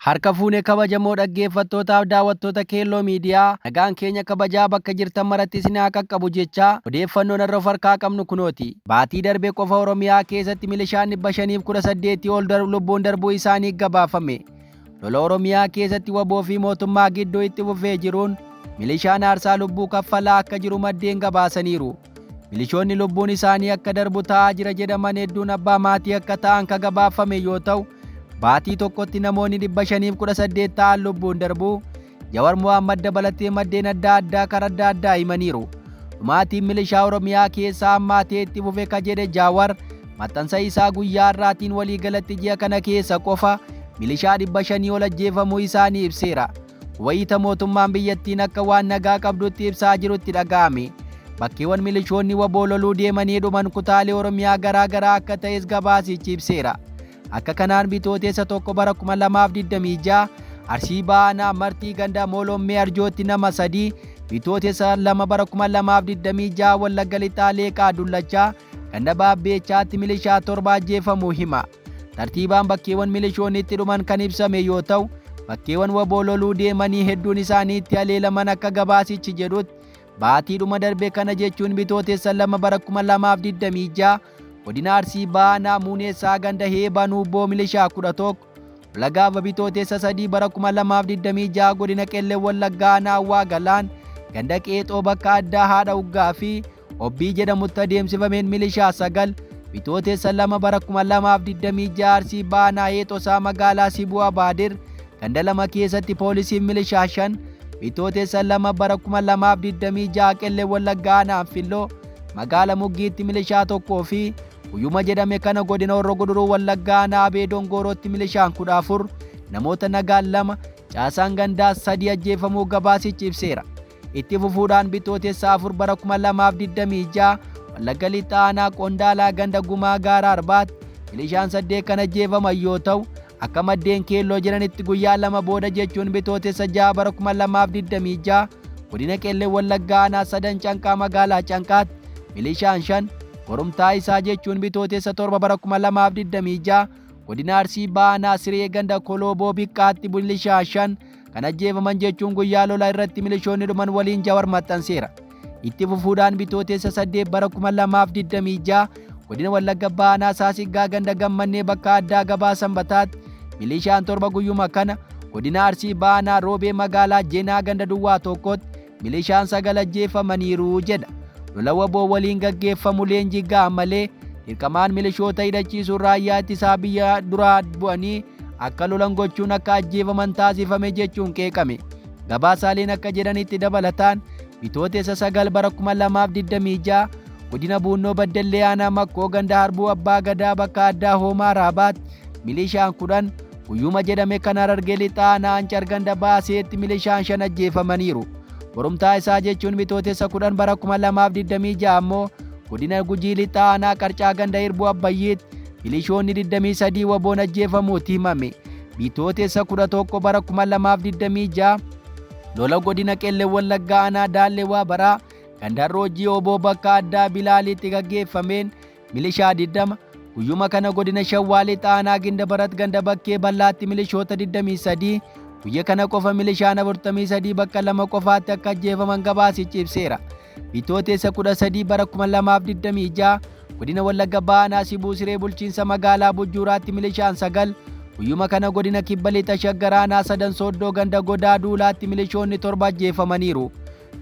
Harka fuune kabajamoo dhaggeeffattootaaf daawwattoota Keelloo Miidiyaa, nagaan keenya kabajaa bakka jirtan maratti isin haa qaqqabu jechaa, odeeffannoon har'a of harkaa qabnu kunooti. Baatii darbe qofa Oromiyaa keessatti milishaan 518 ol lubbuun darbuu isaanii gabaafame. Lola Oromiyaa keessatti wbo fi mootummaa gidduu itti fufee jiruun milishaan aarsaa lubbuu kaffalaa akka jiru maddeen gabaasaniiru. Milishoonni lubbuun isaanii akka darbu ta'aa jira jedhaman hedduun abbaa maatii akka ta'an ka gabaafame yoo ta'u, baatii tokkotti namoonni 518 ta'an lubbuun darbuu Jawar Mohammad dabalatee maddeen adda addaa karaa adda addaa himaniiru. Dhumaatiin milishaa Oromiyaa keessaa hammaatee itti fufe ka jedhe Jaawar maxxansa isaa guyyaa har'aatiin waliigalatti ji'a kana keessa qofa milishaa 500 ol ajjeefamuu isaanii ibseera. Wayita mootummaan biyyattiin akka waan nagaa qabdutti ibsaa jirutti dhaga'ame. Bakkeewwan milishoonni wbo loluu deemanii dhuman kutaalee Oromiyaa garaa garaa akka ta'es gabaasichi ibseera. Akka kanaan Bitooteessa 1 bara 2026 Arsii Bahaa Aanaa Martii ganda Moolommee Arjootti nama 3, Bitootessa 2 bara 2026 Wallagga Lixaa Leeqaa Dullachaa ganda Baabbeechaatti milishaa 7 ajjeefamuu hima. Tartiibaan bakkeewwan milishoonni itti dhuman kan ibsame yoo ta'u, bakkeewwan wbo loluu deemanii hedduun isaanii itti haleelaman akka gabaasichi jedhutti baatiidhuma darbe kana jechuun Bitootessa 2 bara 2026 Godina Arsii Bahaa Aanaa Muuneessaa ganda Heebaa Nuubboo milishaa 11, Lola gaafa Bitootessa 3 bara 2026 Godina Qellem Wallaggaa Aanaa Hawwaa Galaan ganda Qeexoo bakka addaa Haadha Uggaa fi Obbii jedhamutti adeemsifameen milishaa 9, Bitootessa 2 bara 2026 Arsii Bahaa Aanaa Heexosaa magaalaa Sibuu Abaadir ganda 2 keessatti poolisiin milishaa 5, Bitootessa 2 bara 2026 Qellem Wallaggaa Aanaa Anfilloo magaala Muggiitti milishaa 1 fi guyyuma jedhame kana godina Horro Guduruu Wallaggaa Aanaa Abee Dongoorootti milishaan 14, namoota nagaan 2, caasaan gandaas 3 ajjeefamuu gabaasichi ibseera. Itti fufuudhaan Bitootessa 4 bara 2026 Wallagga Lixaa Aanaa Qondaalaa ganda Gumaa Gaara Arbaatti milishaan 8 kan ajjeefaman yoo ta'u, akka maddeen Keelloo jedhanitti guyyaa 2 booda jechuun Bitootessa 6 bara 2026 Godina Qellem Wallaggaa Aanaa Sadan Canqaa magaalaa Canqaatti milishaan 5, borumtaa isaa jechuun Bitootessa 7 bara 2026 Godina Arsii Bahaa Aanaa Siree ganda Kolooboo Biqqaatti milishaa 5 kan ajjeefaman jechuun guyyaa lola irratti milishoonni dhuman waliin Jawar maxxanseera. Itti fufuudhaan Bitootessa 8 bara 2026 Godina Wallagga Bahaa Aanaa Saasiggaa ganda Gammannee bakka addaa gabaa Sanbataatti milishaan 7 guyyuma kana Godina Arsii Bahaa Aanaa Roobee magaalaa Jenaa ganda Duwwaa 1tti milishaan 9 ajjeefamaniiru jedha. Lola wbo waliin gaggeeffamu leenjii gahaa malee dirqamaan milishoota hidhachiisuun raayyaa ittisaa biyya duraa bu'anii akka lolan gochuun akka ajjeefaman taasifame jechuun qeeqame. Gabaasaaleen akka jedhanitti dabalataan Bitootessa 9 bara 2026 Godina Buunnoo Baddallee Aanaa Makkoo ganda Harbuu Abbaa Gadaa bakka addaa Hoomaa Raabaatti milishaan 10, guyyuma jedhame kana Harargee Lixaa Aanaa Ancar ganda Baaseetti milishaan 5 ajjeefamaniiru. Borumtaa isaa jechuun Bitootessa 10 bara 2026 ammoo Godina Gujii Lixaa Aanaa Qarcaa ganda Hirbuu Abbayyiitti milishoonni 23 wbo'n ajjeefamuuti himame. Bitootessa 11 bara 2026 lola Godina Qellem Wallaggaa Aanaa Daallee Waabaraa ganda Harroojjii Oboo bakka addaa Bilaaliitti gaggeeffameen milishaa 20, guyyuma kana Godina Shawwaa Lixaa Aanaa Gindabarat ganda Bakkee Bal'aatti milishoota 23, guyya kana qofa milishaan 43 bakka lama qofaatti akka ajjeefaman gabaasichi ibseera. Bitootessa 13 bara 2026 Godina Wallagga Bahaa Aanaa Sibuu Siree bulchiinsa magaalaa Bujjuuraatti milishaan 9, guyyuma kana Godina Kibba Lixa Shaggar Aanaa Sadan Sooddoo ganda Godaa Duulaatti milishoonni 7 ajjeefamaniiru.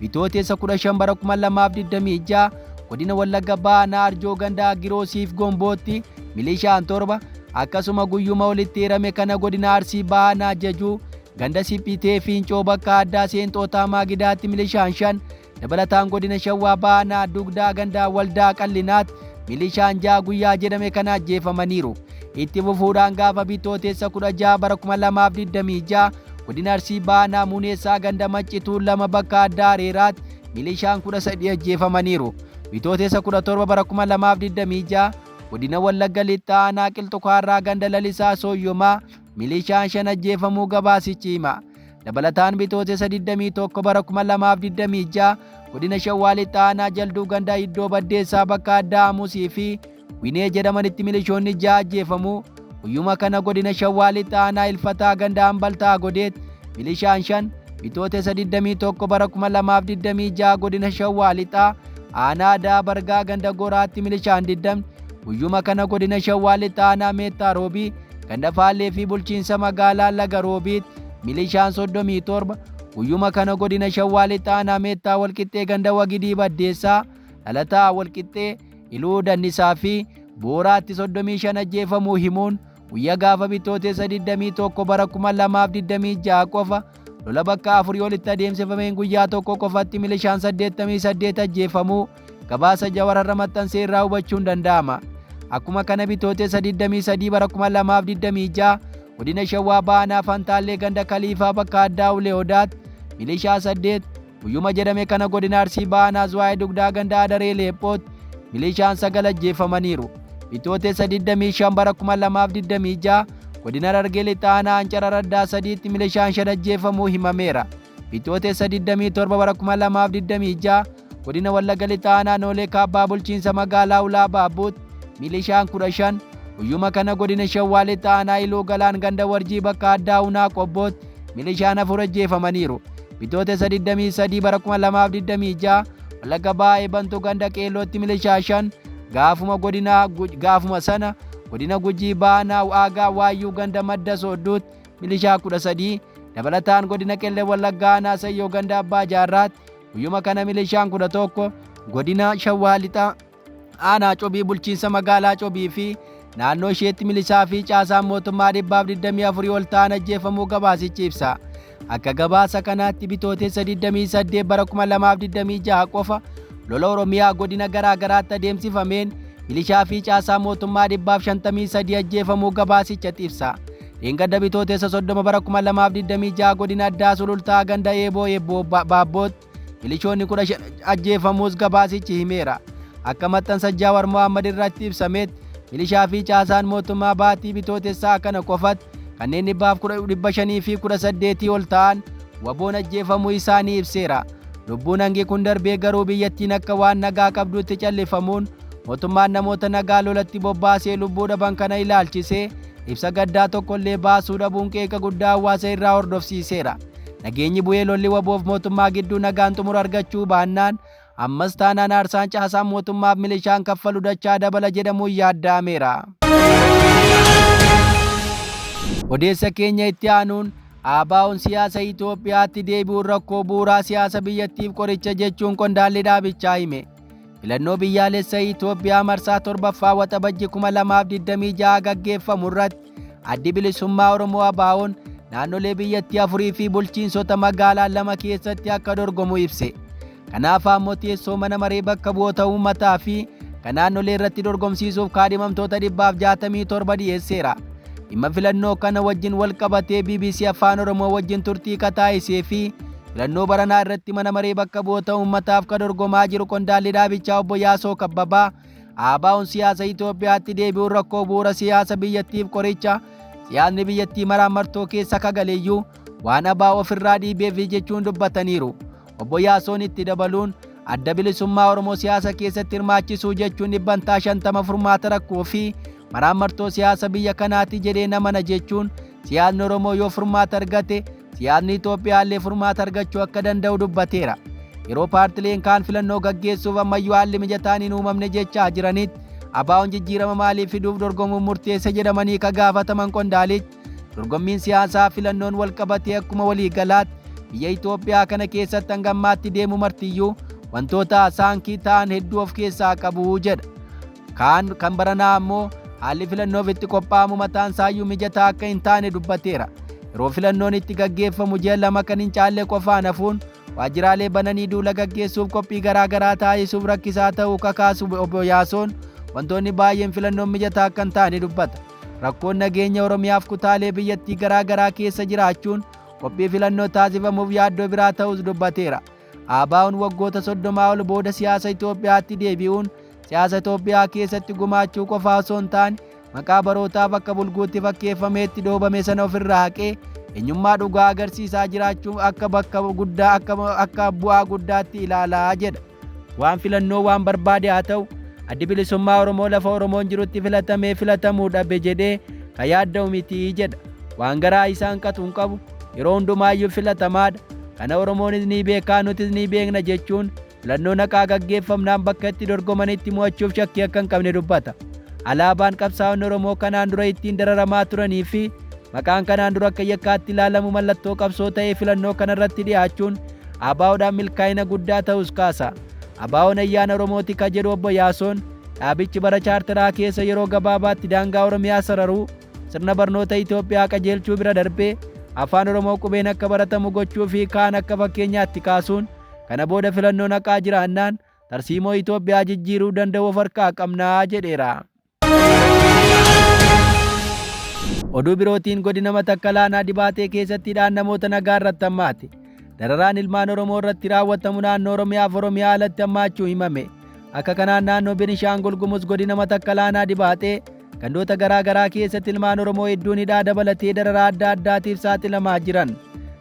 Bitootessa 15 bara 2026 Godina Wallagga Bahaa Aanaa Arjoo ganda Giroosiif Gombootti milishaan 7, akkasuma guyyuma olitti eerame kana Godina Arsii Bahaa Aanaa Jajuu ganda Siphitee Fiincoo bakka addaa Seenxootaa Maagidaatti milishaan 5, dabalataan Godina Shawwaa Bahaa Aanaa Dugdaa ganda Waldaa Qallinaatti milishaan 6 guyyaa jedhame kana ajjeefamaniiru. Itti fufuudhaan gaafa Bitootessa 16 bara 2026 Godina Arsii Bahaa Aanaa Muuneessaa ganda Maccituu 2 bakka addaa Areeraatti milishaan 13 ajjeefamaniiru. Bitootessa 17 bara 2026 Godina Wallagga Lixaa Aanaa Qilxukaarraa ganda Lalisaa Sooyyomaa milishaan 5 ajjeefamuu gabaasichi hima. Dabalataan Bitootessa 21 bara 2026 Godina Shawwaa Lixaa Aanaa Jalduu ganda Iddoo Baddeessaa bakka addaa Amusii fi Winee jedhamanitti milishoonni 6 ajjeefamuu, Guyyuma kana godina Shawaa Lixaa aanaa Ilfataa ganda Ambaltaa Godeet milishaan 5, Bitootessa 21 bara 2026 godina Shawaa Lixaa aanaa Adaa Bargaa ganda Goraatti milishaan 20, guyyuma kana godina Shawaa Lixaa aanaa Meettaa Roobii ganda Faallee fi bulchiinsa magaalaa Laga Roobiitti milishaan 37, guyyuma kana godina Shawaa Lixaa aanaa Meettaa Walqixxee ganda Wagidii Baddeessaa dhalataa Walqixxee Iluu Dannisaa fi Booraatti 35 ajjeefamuu himuun guyya gaafa Bitootessa 21 bara 2026 qofa lola bakka afurii olitti adeemsifameen guyyaa tokko qofatti milishaan 88 ajjeefamuu gabaasa Jawar har'a maxxansee irraa hubachuun danda'ama. Akkuma kana Bitootessa 23 bara 2026 godina Shawaa Baha Aanaa Fantaallee ganda Kaliifaa bakka addaa Ulee Odaatti milishaa 8, guyyuma jedhame kana godina Arsii Baha Aanaa Zuwaayee Dugdaa ganda Adaree Leephootti milishaan 9 ajjeefamaniiru. Bitootessa 25 bara 2026 godina Harargee Lixaa Aanaa Ancara Raddaa 3tti milishaan 5 ajjeefamuu himameera. Bitootessa 27 bara 2026 godina Wallagga Lixaa Aanaa Noolee Kaabbaa bulchiinsa magaalaa Ulaa Baabbuutti milishaan 15, guyyuma kana godina Shawaa Lixaa Aanaa Iluu Galaan ganda Warjii bakka addaa Unaa Qobbootti milishaan 4 ajjeefamaniiru. Bitootessa 23 bara 2026 Wallagga Bahaa Eebantuu ganda Qeellootti milishaa 5, gaafuma godina gaafuma sana godina Gujii Bahaa Aanaa Aagaa Waayyuu ganda Madda Soodduutti milishaa 13, dabalataan godina Qellem Wallaggaa Aanaa Sayyoo ganda Abbaa Jaarraatti guyyuma kana milishaan 11, godina Shawaa Lixaa Aanaa Cobii bulchiinsa magaalaa Cobii fi naannoo isheetti milishaa fi caasaan mootummaa 124 ol ta'an ajjeefamuu gabaasichi ibsa. Akka gabaasa kanaatti Bitootessa 28 bara 2026 qofa lola Oromiyaa godina garaa garaatti adeemsifameen milishaa fi caasaa mootummaa 153 ajjeefamuu gabaasichatti ibsa. Dheengadda Bitootessa 30 bara 2026 godina Addaa Sulultaa ganda Eeboo Eebboo Baabbootti milishoonni 15 ajjeefamuus gabaasichi himeera. Akka maxxansa Jaawar Mohaammed irratti ibsametti milishaa fi caasaan mootummaa baatii Bitootessaa kana qofatti kanneen 518 ol ta'an waboon ajjeefamuu isaanii ibseera. Lubbuun hangi kun darbee garuu biyyattiin akka waan nagaa qabduutti callifamuun mootummaan namoota nagaa lolatti bobbaasee lubbuu dhaban kana ilaalchisee ibsa gaddaa tokkollee baasuu dhabuun qeeqa guddaa hawaasa irraa hordofsiiseera. Nageenyi bu'ee lolli waboof mootummaa gidduu nagaan xumura argachuu baannaan ammas taanaan aarsaan caasaan mootummaaf milishaan kaffalu dachaa dabala jedhamuun yaadda'ameera. Odeessa keenya itti aanuun ABO'n siyaasa Itoophiyaatti deebi'uun rakkoo bu'uuraa siyaasa biyyattiif qoricha jechuun qondaalli dhaabichaa hime. Filannoo biyyaalessa Itoophiyaa marsaa 7ffaa Waxabajji 2026 gaggeeffamu irratti Addi Bilisummaa Oromoo ABO'n naannolee biyyattii afurii fi bulchiinsota magaalaa 2 keessatti akka dorgomu ibse. Kanaaf ammoo teessoo mana maree bakka bu'oota uummataa fi kan naannolee irratti dorgomsiisuuf kaadhimamtoota 167 dhiyeesseera. Dhimma filannoo kana wajjin wal qabatee bbc Afaan Oromoo wajjin turtii ka taasisee fi filannoo baranaa irratti mana maree bakka bu'oota uummataaf ka dorgomaa jiru qondaalli dhaabichaa obbo Yaasoo Kabbabaa ABO'n siyaasa Itoophiyaatti deebi'uun rakkoo bu'uura siyaasa biyyattiif qoricha, siyaasni biyyattii maraan martoo keessa ka galeyyuu waan ABO ofirraa dhiibeef jechuun dubbataniiru. Obbo Yaasoon itti dabaluun Adda Bilisummaa Oromoo siyaasa keessatti hirmaachisuu jechuun dhibbantaa 50 furmaata rakkoo fi maraan martoo siyaasa biyya kanaati jedhee namana jechuun siyaasni Oromoo yoo furmaata argate siyaasni Itoophiyaallee furmaata argachuu akka danda'u dubbateera. Yeroo paartileen kaan filannoo gaggeessuuf ammayyuu haalli mijataan hin uumamne jechaa jiranitti ABO'n jijjiirama maalii fiduuf dorgomuuf murteesse jedhamanii ka gaafataman qondaalichi dorgommiin siyaasaa filannoon wal qabatee akkuma waliigalaatti biyya Itoophiyaa kana keessatti hanga ammaatti deemu martiyyuu wantoota saankii ta'an hedduu of keessaa qabu jedha. Kaan kan baranaa ammoo haalli filannoof itti qophaa'amu mataan isaayyuu mijataa akka hin taane dubbateera. Yeroo filannoon itti gaggeeffamu ji'a 2 kan hin caalle qofaan hafuun waajjiraalee bananii duula gaggeessuuf qophii garaa garaa taasisuuf rakkisaa ta'uu kakaasu obbo Yaasoon wantoonni baay'een filannoon mijataa akka hin taane dubbata. Rakkoon nageenya Oromiyaaf kutaalee biyyattii garaa garaa keessa jiraachuun qophii filannoo taasifamuuf yaaddoo biraa ta'us dubbateera. ABO'n waggoota 30 ol booda siyaasa Itoophiyaatti deebi'uun siyaasa Itoophiyaa keessatti gumaachuu qofaa osoo hin taane maqaa barootaaf akka bulguutti fakkeeffameetti dhoobame sana ofirraa haqee eenyummaa dhugaa agarsiisaa jiraachuu akka bakka guddaa akka bu'aa guddaatti ilaalaa jedha. Waan filannoo waan barbaade haa ta'u Addi Bilisummaa Oromoo lafa Oromoon jirutti filatamee filatamuu dhabe jedhee Ka yaadda'u miti jedha. Waan garaa isa hanqatu hin qabu. Yeroo hundumaayyuu filatamaadha. Kana Oromoonis ni beekaa nutis ni beekna jechuun filannoon haqaa gaggeeffamnaan bakka itti dorgomanitti mo'achuuf shakkii akka hin qabne dubbata. Alaabaan qabsaa'onni Oromoo kanaan dura ittiin dararamaa turanii fi maqaan kanaan dura akka yakkaatti ilaalamu mallattoo qabsoo ta'ee filannoo kanarratti dhiyaachuun ABOdhaan milkaa'ina guddaa ta'us kaasa. ABOn ayyaana Oromooti ka jedhu Obbo Yaasoon, dhaabichi bara chaarteraa keessa yeroo gabaabaatti daangaa Oromiyaa sararuu, sirna barnoota Itoophiyaa qajeelchuu bira darbee Afaan Oromoo qubeen akka baratamu gochuu fi kaan akka fakkeenyaatti kaasuun kana booda filannoon haqaa jiraannaan tarsiimoo Itoophiyaa jijjiiruu danda'u of harkaa qabna jedheera. Oduu birootiin godina Matakkal aanaa Dibaatee keessatti hidhaan namoota nagaa irratti hammaate. Dararaan ilmaan Oromoo irratti raawwatamu naannoo Oromiyaaf Oromiyaa alatti hammaachuu himame. Akka kanaan naannoo Benishaangul Gumuz godina Matakkal aanaa Dibaatee gandoota garaa garaa keessatti ilmaan Oromoo hedduun hidhaa dabalatee dararaa adda addaatiif saaxilamaa jiran.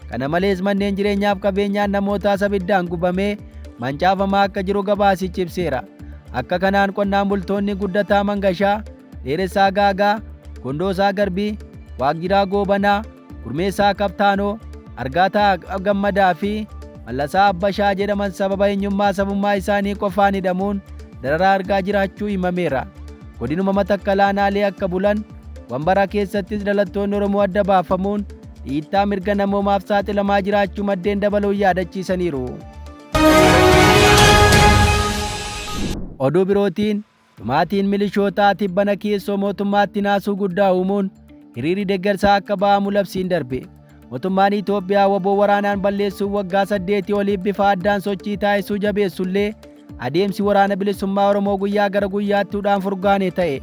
Kana malees manneen jireenyaaf qabeenyaan namootaa sabiddaan gubamee mancaafamaa akka jiru gabaasichi ibseera. Akka kanaan qonnaan bultoonni Guddataa Mangashaa, Dheeressaa Gaagaa, Gondoosaa Garbii, Waaqjiraa Goobanaa, Gurmeessaa Kaptaanoo, Argaataa Gammadaa fi Mallasaa Abbashaa jedhaman sababa eenyummaa sabummaa isaanii qofaan hidhamuun dararaa argaa jiraachuu himameera. Godinuma Matakkal aanaalee akka Bulan, Wambaraa keessattis dhalattoonni Oromoo adda baafamuun dhiittaa mirga namoomaaf saaxilamaa jiraachuu maddeen dabaluun yaadachiisaniiru. Oduu birootiin dhumaatiin milishootaa tibbana keessoo mootummaatti naasuu guddaa uumuun hiriirri deggarsaa akka ba'amu labsiin darbe. Mootummaan Itoophiyaa waboo waraanaan balleessuun waggaa saddeetii oliif bifa addaan sochii taasisuu jabeessullee adeemsi waraana bilisummaa Oromoo guyyaa gara guyyaatti hudhaan furgaane ta'e.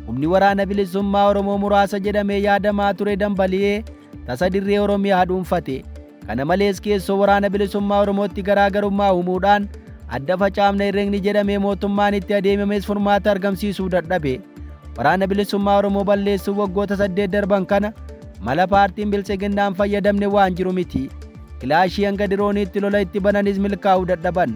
Humni waraana bilisummaa Oromoo muraasa jedhamee yaadamaa ture dambali'ee tasa dirree Oromiyaa dhuunfate. Kana malees keessoo waraana bilisummaa Oromootti garaagarummaa uumuudhaan adda facaafna herregni jedhamee mootummaan itti adeemames furmaata argamsiisuu dadhabe. Waraana bilisummaa Oromoo balleessuuf waggoota 8 darban kana mala paartiin biltsiginnaan fayyadamne waan jiru miti. Kilaashii hanga dirooniitti lola itti bananis milkaa'uu dadhaban.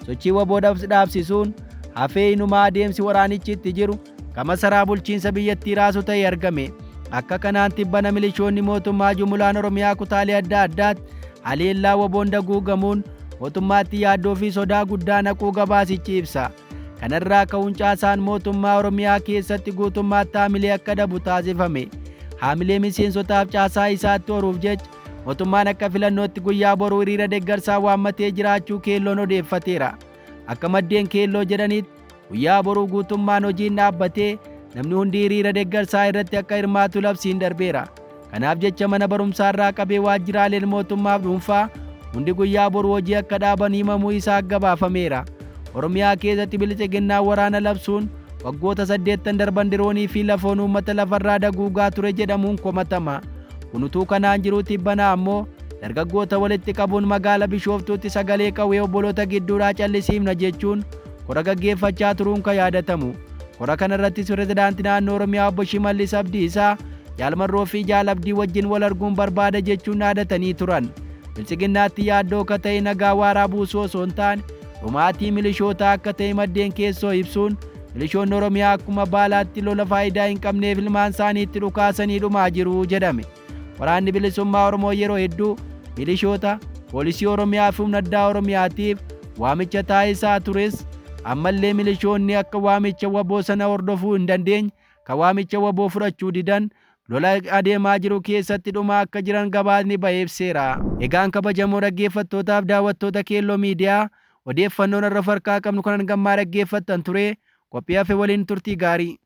Sochii waboo dhaabsisuun hafee inumaa adeemsi waraanichi itti jiru ka masaraa bulchiinsa biyyattii raasu ta'ee argame. Akka kanaan tibbana milishoonni mootummaa jumulaan Oromiyaa kutaalee adda addaatti haleellaa waboon daguugamuun mootummaatti yaaddoo fi sodaa guddaa naquu gabaasichi ibsa. Kanarraa ka'uun caasaan mootummaa Oromiyaa keessatti guutummaatti haamilee akka dhabu taasifame. Haamilee miseensotaaf caasaa isaatti horuuf jecha mootummaan akka filannootti guyyaa boruu hiriira deeggarsaa waammatee jiraachuu keelloon odeeffateera. Akka maddeen keelloo jedhanitti guyyaa boruu guutummaan hojiin dhaabbatee namni hundi hiriira deeggarsaa irratti akka hirmaatu labsiin darbeera. Kanaaf jecha mana barumsaarraa qabee waajjiraaleen mootummaaf dhuunfaa hundi guyyaa boruu hojii akka dhaaban himamuu isaa gabaafameera. Oromiyaa keessatti biltsiginnaa waraana labsuun waggoota 8 darban diroonii fi lafoon uummata lafarraa daguugaa ture jedhamuun komatama. Kun utuu kanaan jiruu tibbana ammoo dargaggoota walitti qabuun magaala Bishooftuutti sagalee qawwee obboloota gidduudhaa callisiifna jechuun kora gaggeeffachaa turuun kan yaadatamu. Kora kanarrattis pirezidaantii naannoo Oromiyaa obbo Shimallis Abdiisaa Jaal Marroo fi Jaal Abdii wajjin wal arguun barbaada jechuun dhaadatanii turan. Biltsiginnaatti yaaddoo akka ta'e nagaa waaraa buusuu osoo hin taane dhumaatii milishootaa akka ta'e maddeen keessoo ibsuun milishoonni Oromiyaa akkuma baalaatti lola faayidaa hin qabneef ilmaan isaaniitti dhukaasanii dhumaa jiru jedhame. Waraanni bilisummaa Oromoo yeroo hedduu milishoota, poolisii Oromiyaa fi humna addaa Oromiyaatiif waamicha taasisaa tures ammallee milishoonni akka waamicha waboo sana hordofuu hin dandeenye ka waamicha waboo fudhachuu didan lola adeemaa jiru keessatti dhumaa akka jiran gabaasni ba'ee ibseera. Egaan kabajamoo dhaggeeffattootaaf daawwattoota Keelloo Miidiyaa odeeffannoon har'a farkaa qabnu kanan gammaa dhaggeeffattan ture qophii hafe waliin turtii gaarii.